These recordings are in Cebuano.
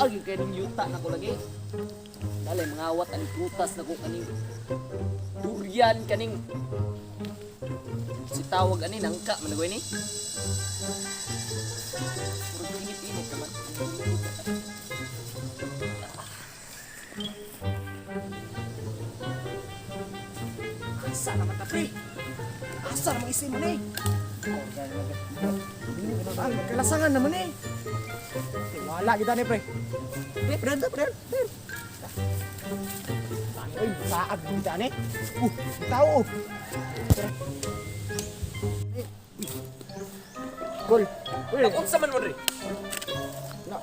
gyud kay ning yuta na ko lagi. Dali mangawat ang prutas na ko kaning durian, kaning si tawag ani nangka man ko ini. Murag init-init naman. Asa naman ta, pre? Asa naman isim mo ni? Kalasangan naman eh. Wala kita ni, pre. Pre, pre, pre, pre. Ay, saag kita ni. Tao. Kol. Uy, Unsa man mo ri?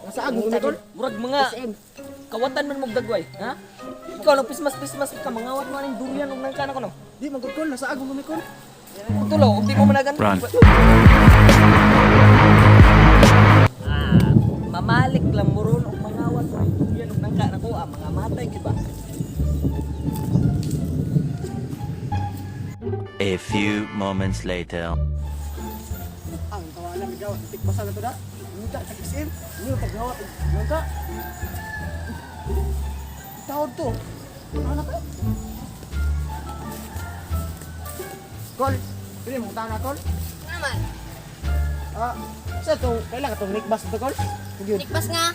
nasaag mo ni, Kol? Murag mga kawatan man mong dagway, ha? Ikaw lang pismas-pismas ka mangawat mo aning durian ug nangka na ko no. Di man gud, Kol, nasaag mo ni, Kol. Tulo, ug di mo managan. Run. Ah, mamalik lang mo ron og mangawat mo aning durian ug nangka na ko, ah, mga matay gid ba? A few moments later. Ang tawanan ikaw, tikbasan na to da. Muta sa SM, niyo pagawat nangka. Tawad to. Ano pa? Kol, pili mo tana, Kol. Naman. Ah, sa to, kailan ka tong nikbas to, Kol? Yun. Nikbas nga.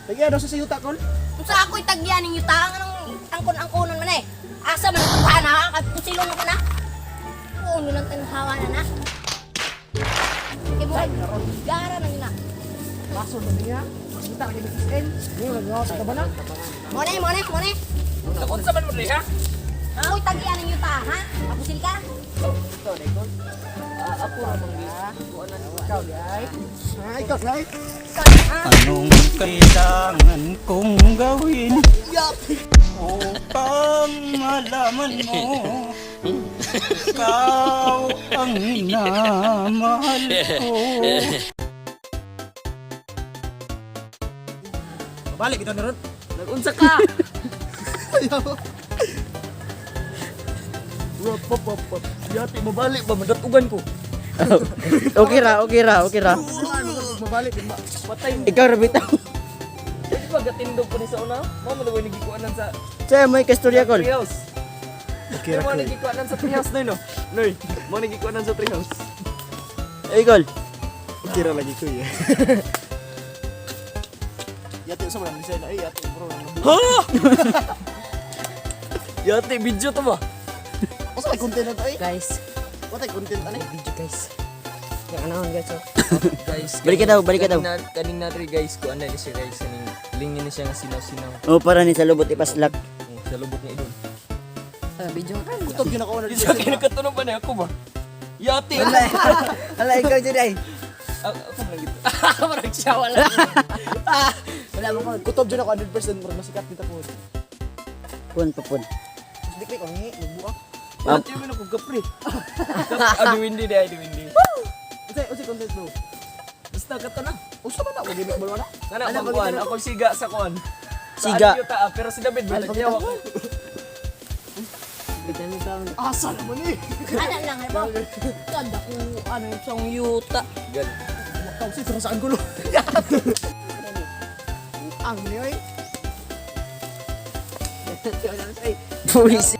Tagya daw sa yuta, Kol. Unsa ako'y tagyan ninyo ta ang anong angkon-angkonon man eh. Asa man ang tahan ha? Kag pusilon ko na. Oo, nang tanhawa na na. Kay mo gara na yun na. Baso na niya. Muta ka ni SM. Niyo nagawa sa tabana. Mone, mone, mone. Unsa man mo ri, ha? Ako'y tagyan ninyo ta ha? Kapusil ka? Ikaw na ikaw. Ah, ako ra mang kuan na Ikaw, di ay. Ah, ikaw, di ay. Anong kailangan kong gawin upang malaman mo ikaw ang minamahal ko? Balik ito ni Ron. Nagunsa ka? Wap, wap, wap, wap. Yati, mabalik ba? Madatugan ko. Okay ra, okay ra, okay ra. Mabalik ba? Patay mo. Ikaw ra bitaw. Pwede ba gatindog ko ni sa una? Mao man daw nagikuanan sa Sa may kastorya, Kol. treehouse. Okay Mao nagikuanan sa treehouse noy no. Noy, mao nagikuanan sa treehouse. Ay, Kol. Okay ra lagi ko eh. Yati sa mga design ay yati bro. Ha? Yati video to ba? Unsa may content na to eh? Guys, What ay content ani? video guys. Yang anaon guys oh. Guys, Balik ka daw, balik ka daw. Kaning na guys, kuan na ni siya guys kaning lingin ni siya nga sinaw-sinaw. Oh, para ni sa lubot ipaslak. Oh, sa lubot niya idol. Video ka. Kutob yun ako na Isa kinakatunog pa na ako ba? Yati. Ala, ikaw jud ay. Ako man gito. Parang siya wala. Wala mo ko. Kutob dyan ako 100% murag masikat nita po. Pun pa pun. Diklik ko ngi magbuak. Yati mo na kog kapre. Ah, di windy di, di windy. Unsa content bro? Basta kato na. Usa man na og gimmick ba na? Kana pag kuan, ako siga sa kuan. Sa Siga. ano yuta, ah, pero si David Ano, butag yawa. Asa naman eh. Ana lang ba? Kada ko ano yung song yuta. Gal. Tawag sa sa anggulo. Ang ni oy. Puisi.